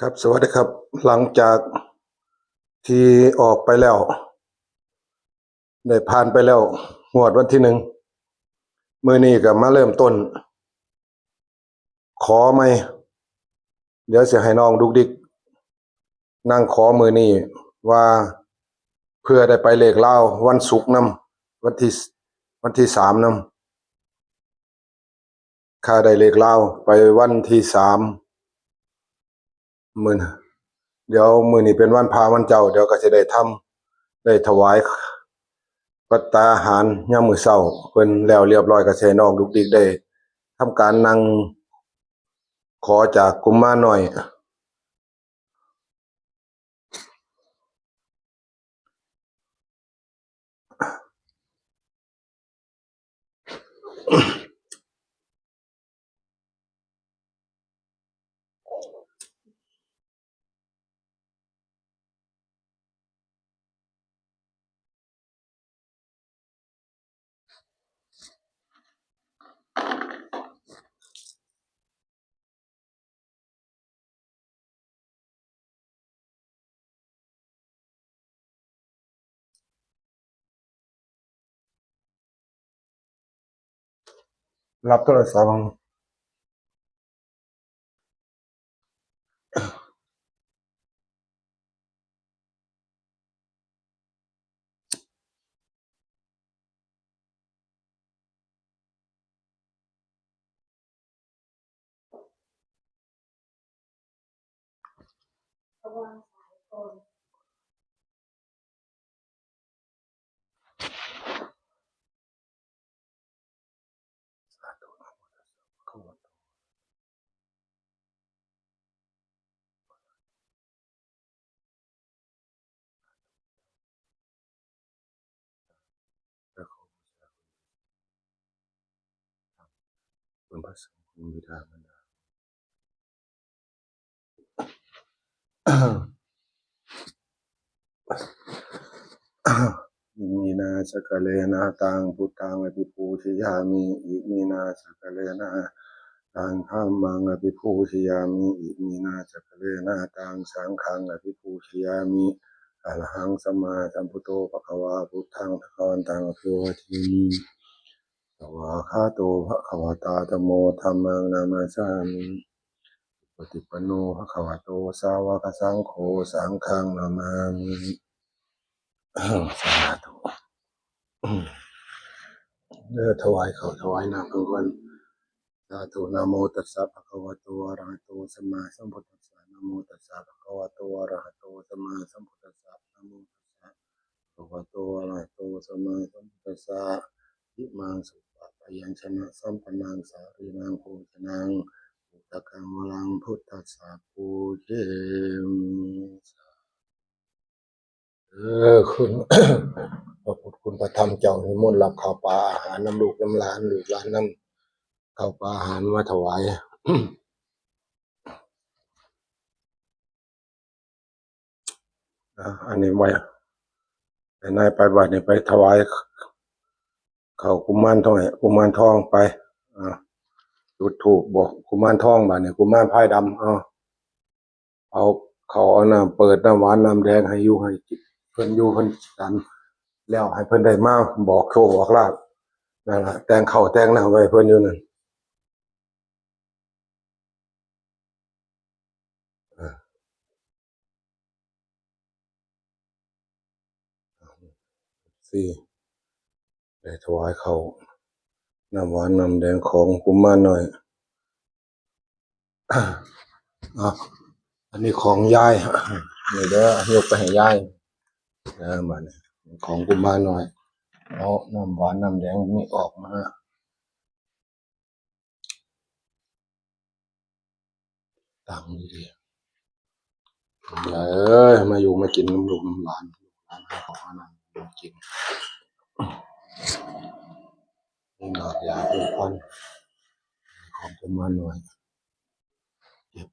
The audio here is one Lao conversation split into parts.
ครับ สวัสดีครับ หลังจากที่ออกไปแล้ว ได้ผ่านไปแล้วงวดวันที่หนึ่ง มื้อนี้ก็มาเริ่มต้นขอใหม่ เดี๋ยวสิให้น้องดุกดิกนั่งขอมื้อนี้ว่า เพื่อได้ไปเลขลาววันศุกร์นำ วันที่ วันที่สามนำ ข้าได้เลขลาวไปวันที่สาม มื้อ เดี๋ยวมื้อนี้เป็นวันพระวันเจ้า เดี๋ยวก็สิได้ทำ ได้ถวายภัตตาหารยามมื้อเช้า เพิ่นแล้วเรียบร้อย ก็สิให้น้องดุกดิกได้ทำการนั่งขอจากกุมารน้อย รับโทรศัพท์ Iminā sakkārena taṃ buddhaṃ abhipūjayāmi. Iminā sakkārena taṃ dhammaṃ abhipūjayāmi. Iminā sakkārena taṃ saṅghaṃ abhipūjayāmi. Arahaṃ sammāsambuddho bhagavā, buddhaṃ bhagavantaṃ abhivādemi. Svākkhāto bhagavatā dhammo, dhammaṃ namassāmi. Supaṭipanno bhagavato sāvakasaṅgho, saṅghaṃ namāmi. สาธุ เด้อ ถวายข้าวถวายน้ำเพิ่นก่อน สาธุ Namo tassa bhagavato arahato sammāsambuddhassa. Namo tassa bhagavato arahato sammāsambuddhassa. Namo tassa bhagavato arahato sammāsambuddhassa. Imaṃ sūpayañjanasambhannaṃ sarīraṃ bhojanaṃ udakaṃ varaṃ buddhassa pūjemi. ເອີ ຄຸນ ພະພຸດ ຄຸນພະທຳເຈົ້າ ນິມົນຮັບເຂົ້າປາອາຫານນຳລູກນຳຫຼານ ລູກຫຼານນຳເຂົ້າປາອາຫານມາຖວາຍ. ອ່າ ອັນນີ້ໄວ້ ໃຫ້ນາຍໄປ ບາດນີ້ໄປຖວາຍເຂົ້າກຸມານທອງ ໃຫ້ກຸມານທອງໄປ. ອ່າ ຈຸດທູບບອກກຸມານທອງ ບາດນີ້ກຸມານພາຍດຳ ເອົາ ເອົາເຂົ້າເອົານ້ຳ ເປີດນ້ຳຫວານນ້ຳແດງໃຫ້ຢູ່ໃຫ້ກິນ ເພິ່ນຢູ່ເພິ່ນກິນ ແລ້ວໃຫ້ເພິ່ນໄດ້ມາບອກໂຊກບອກລາບ. ນັ້ນລະ ແຕ່ງເຂົ້າແຕ່ງນ້ຳໄວ້ເພິ່ນຢູ່ນັ້ນ. ສີ່ ໄດ້ຖວາຍເຂົ້າ ນ້ຳຫວານນ້ຳແດງຂອງກຸມານນ້ອຍ. ອ່າ ອັນນີ້ຂອງຍາຍ ນີ້ເດີ ຍົກໄປໃຫ້ຍາຍ. ເອີ ບາດນີ້ຂອງກຸມານນ້ອຍ ເອົານ້ຳຫວານນ້ຳແດງນີ້ອອກມາ. ຕັ້ງດີໆ ຍາຍເອີຍ ມາຢູ່ມາກິນນຳລູກນຳຫຼານ ລູກຫຼານຫາເຂົ້າຫານ້ຳກິນ. ນີ້ດອກຢາເປັນຄວັນຂອງກຸມານນ້ອຍ ເກັບ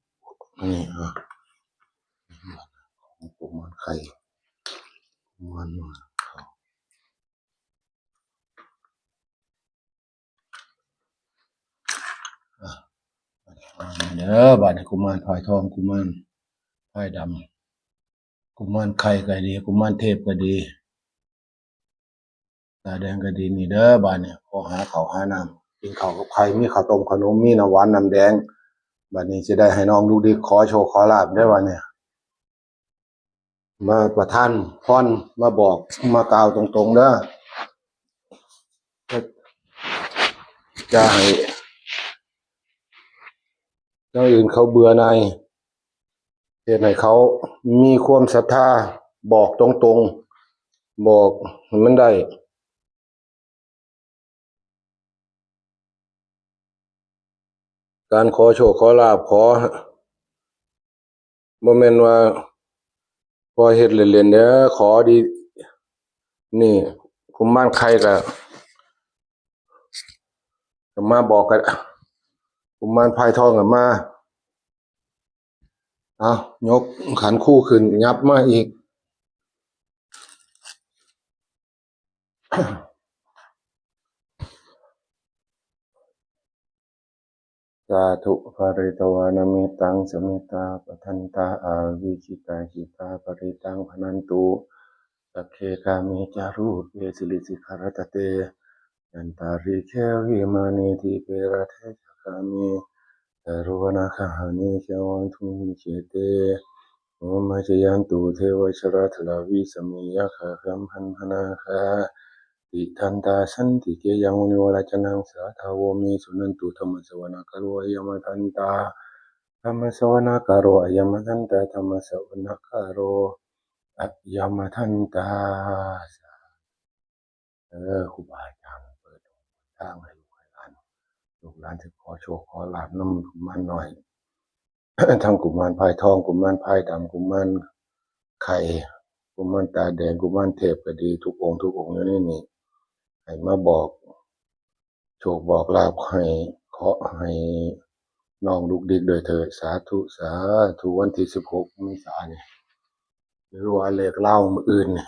ອັນນີ້ ເອີ ຂອງກຸມານໄຂ່ ກຸມານນ້ອຍ. ອ່າ ເດີ ບາດນີ້ກຸມານພາຍທອງ ກຸມານ ພາຍດຳ ກຸມານໄຂ່ກໍດີ ກຸມານເທບກໍດີ ຕາແດງກໍດີ ນີ້ເດີ ບາດນີ້ຂໍຫາເຂົ້າຫານ້ຳ ກິນເຂົ້າກັບໄຂ່ ມີເຂົ້າຕົ້ມເຂົ້າໜົມ ມີນ້ຳຫວານນ້ຳແດງ ບາດນີ້ຊິໄດ້ໃຫ້ນ້ອງດຸກດິກ ຂໍໂຊກຂໍລາບເດີ ບາດນີ້ ມາປະທານພອນ ມາບອກ ມາກ່າວຕົງໆເດີ ຢ່າໃຫ້ ແນວອື່ນເຂົາເບື່ອໜ່າຍ ເຮັດໃຫ້ເຂົາມີຄວາມສັດທາ ບອກຕົງໆ ບອກໃຫ້ມັນໄດ້ ການຂໍໂຊກຂໍລາບ ຂໍ ບໍ່ແມ່ນວ່າຂໍເຮັດເລ່ນໆເດີ ຂໍດີ ນີ້ ກຸມານໄຂ່ກໍ ກໍມາບອກກັນ ກຸມານພາຍທອງກໍມາ ເອົາ ຍົກຂັນຄູຂຶ້ນ ຫຍັບມາອີກ. ສາທຸ ປະລິດຕະວານະມິດຕັງ ສະມິດຕາ ປະທັນຕາ ອາວິຈິກາ ຈິຕາ ປະລິດຕັງ ພະນັນຕຸ ສັກເຂ ກາເມ ຈາຣູປເປ ສິລິສິກຂະລັດຖະເຕ ຈັນຕາລິກເຂ ວິມານີ ດີເປ ລັດຖະເຂ ຈາຄາມີ ຕະໂລວະນະຄະຫານີ ເຂ ວັນທຸງ ເຂເຕ ໂອມາຈະຍັນຕຸ ເທວະ ຊະລະທະລາ ວິສະເມ ຍັກຂາ ຄຳພັນທະນາຄາ ຕິທັນຕາ ສັນຕິເກ ຍັງ ມຸນີ ວະຣະຈະນັງ ສາທາໂວ ເມ ສຸນັນຕຸ ທຳມະສະວະນະກາໂລ ອາຍະມະທັນຕາ ທຳມະສະວະນະກາໂລ ອາຍະມະທັນຕາ ທຳມະສະວະນະກາໂລ ອາຍະມະທັນຕາ. ເອີ ຄູບາອາຈານເປີດທາງໃຫ້ລູກໃຫ້ຫຼານ ລູກຫຼານຊິຂໍໂຊກຂໍລາບນຳກຸມານນ້ອຍ ທັງກຸມານພາຍທອງ ກຸມານພາຍດຳ ກຸມານໄຂ່ ກຸມານຕາແດງ ກຸມານເທບກໍດີ ທຸກອົງທຸກອົງຢູ່ໃນນີ້ ໃຫ້ມາບອກໂຊກບອກລາບ ໃຫ້ເຄາະໃຫ້ນ້ອງດຸກດິກດ້ວຍເທີ້ນ ສາທຸ ສາທຸ. ວັນທີສິບຫົກເມສານີ້ ຫຼືວ່າເລກລາວມື້ອື່ນນີ້.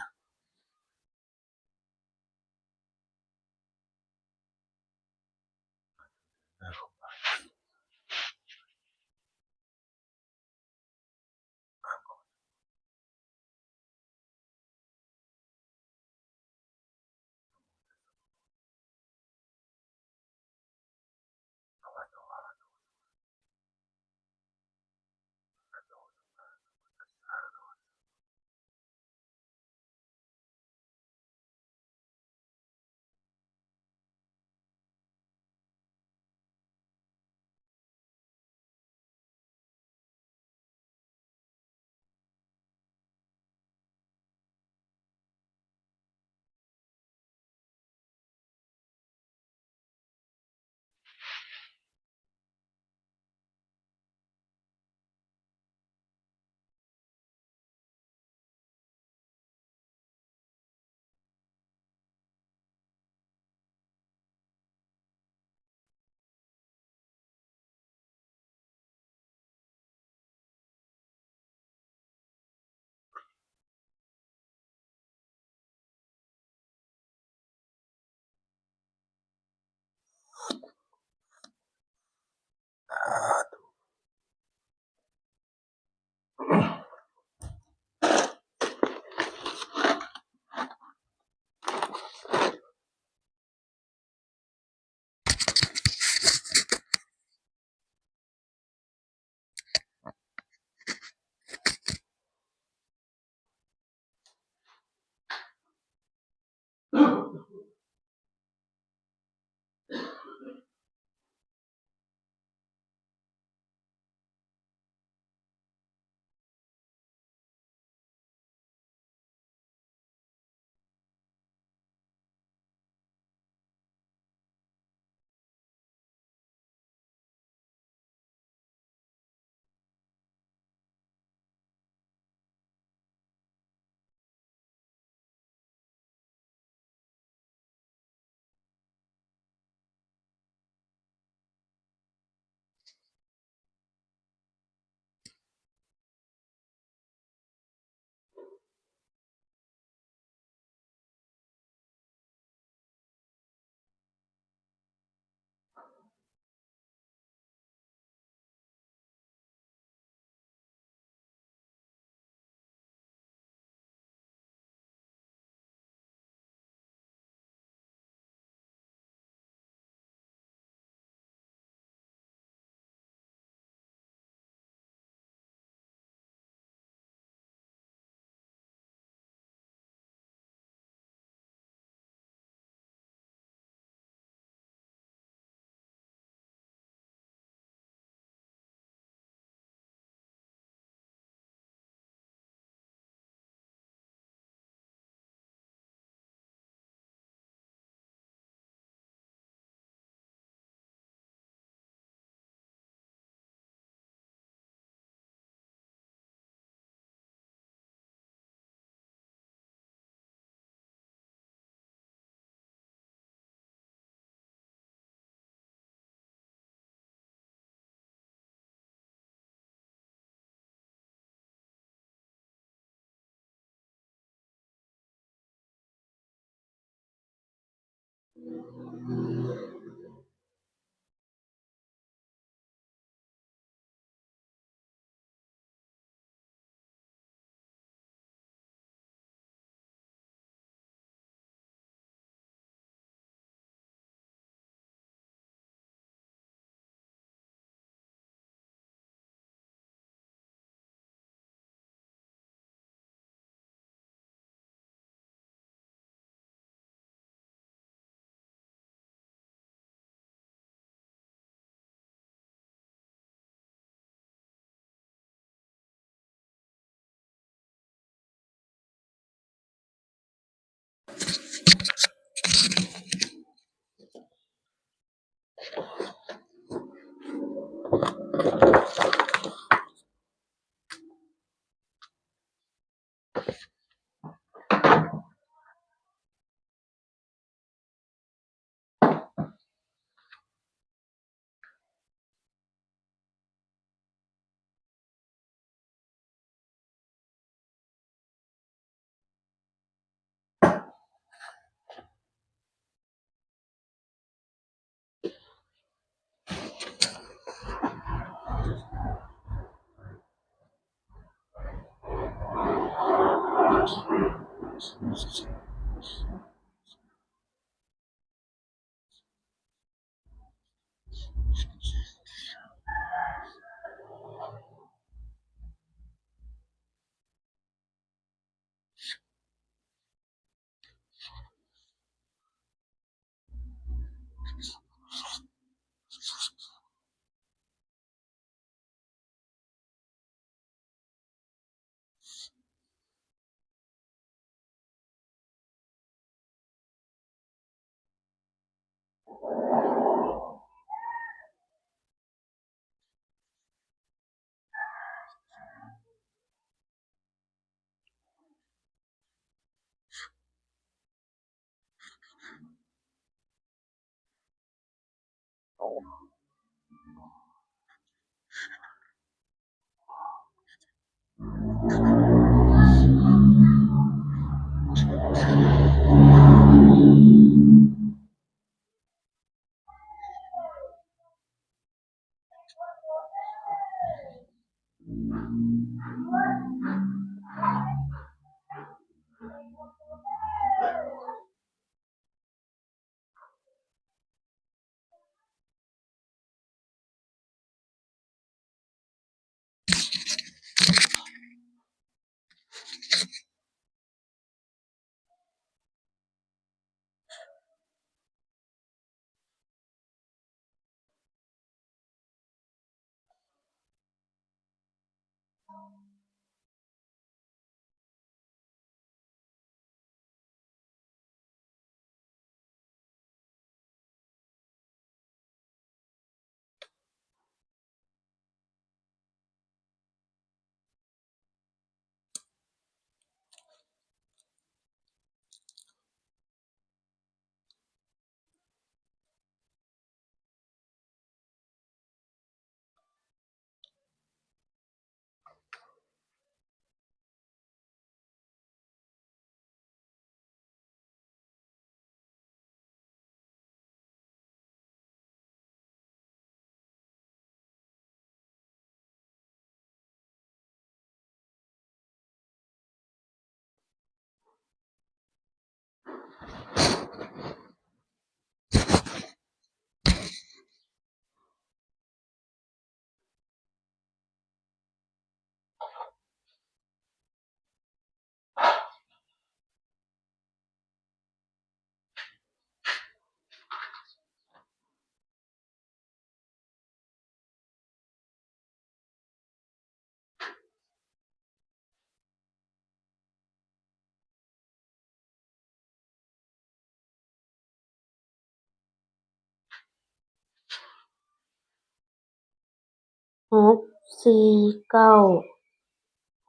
ຫົກສີ່ເກົ້າ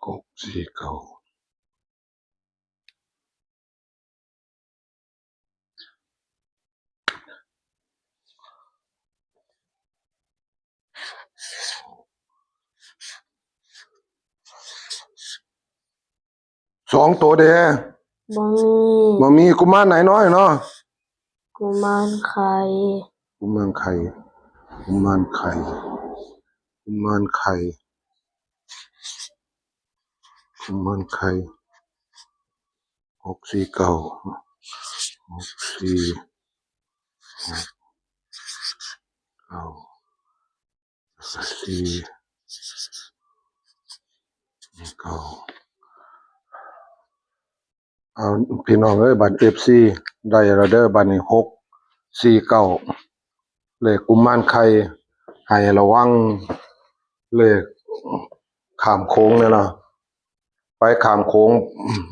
ຫົກສີ່ເກົ້າ ສອງໂຕເດ້ ບໍ່ມີ ບໍ່ມີ ກຸມານນາຍນ້ອຍເນາະ. ກຸມານໄຂ່ ກຸມານໄຂ່ ກຸມານໄຂ່ ກຸມານໄຂ່ ກຸມານໄຂ່ ຫົກສີ່ເກົ້າ ຫົກສີ່ ຫົກເກົ້າ ສີ່ ເກົ້າ ເອົາ ພີ່ນ້ອງເອີຍ ບັດເອັຟຊີໄດ້ແລ້ວເດີ ບັດນີ້ ຫົກສີ່ເກົ້າ ເລກກຸມານໄຂ່ ໃຫ້ລະວັງເລກຂ້າມໂຂງແນ່ນະ ໄປຂ້າມໂຂງ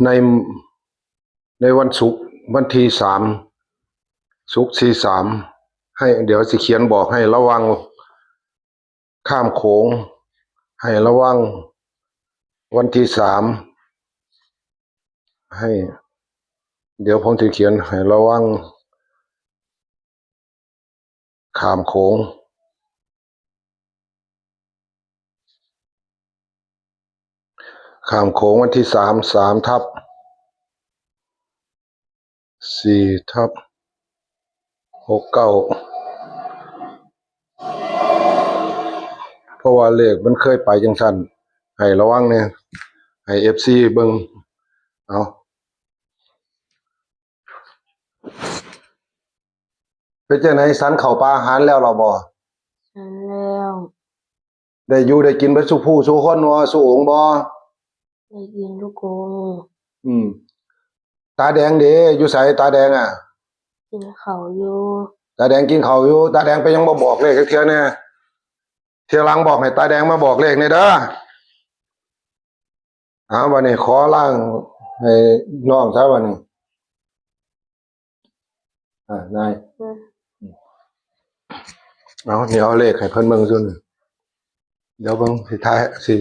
ໃນ ໃນວັນສຸກ ວັນທີສາມ ສຸກທີສາມ ໃຫ້ ດຽວຊິຂຽນບອກ ໃຫ້ລະວັງຂ້າມໂຂງ ໃຫ້ລະວັງວັນທີສາມ ໃຫ້ ດຽວຜົມຊິຂຽນ ໃຫ້ລະວັງຂ້າມໂຂງ ຂ້າມໂຂງວັນທີສາມ ສາມທັບ ສີ່ທັບ ຫົກເກົ້າ ເພາະວ່າເລກມັນເຄີຍໄປຈັ່ງຊັ້ນ ໃຫ້ລະວັງແນ່ ໃຫ້ເອັຟຊີເບິ່ງ ເອົາ ເປັນຈັ່ງໃດ ສັນເຂົ້າປາອາຫານແລ້ວລະບໍ່? ສັນແລ້ວ. ໄດ້ຢູ່ໄດ້ກິນເບິດສູ່ຜູ້ສູ່ຄົນບໍ່ ສູ່ອົງບໍ່? ໄດ້ກິນທຸກອົງ. ອືມ ຕາແດງເດ ຢູ່ໃສຕາແດງອະ? ກິນເຂົ້າຢູ່. ຕາແດງກິນເຂົ້າຢູ່. ຕາແດງເປັນຫຍັງບໍ່ບອກເລກຈັກເທື່ອແນ່? ເທື່ອຫຼັງບອກໃຫ້ຕາແດງມາບອກເລກແນ່ເດີ. ເອົາ ບາດນີ້ຂໍລ້າງໃຫ້ນ້ອງຊະບາດນີ້. ອ່າ ນາຍ ອືມ ເອົາ ດຽວເອົາເລກໃຫ້ເພິ່ນເບິ່ງຊຸນ ດຽວເບິ່ງຊິຖ່າຍ ຊິ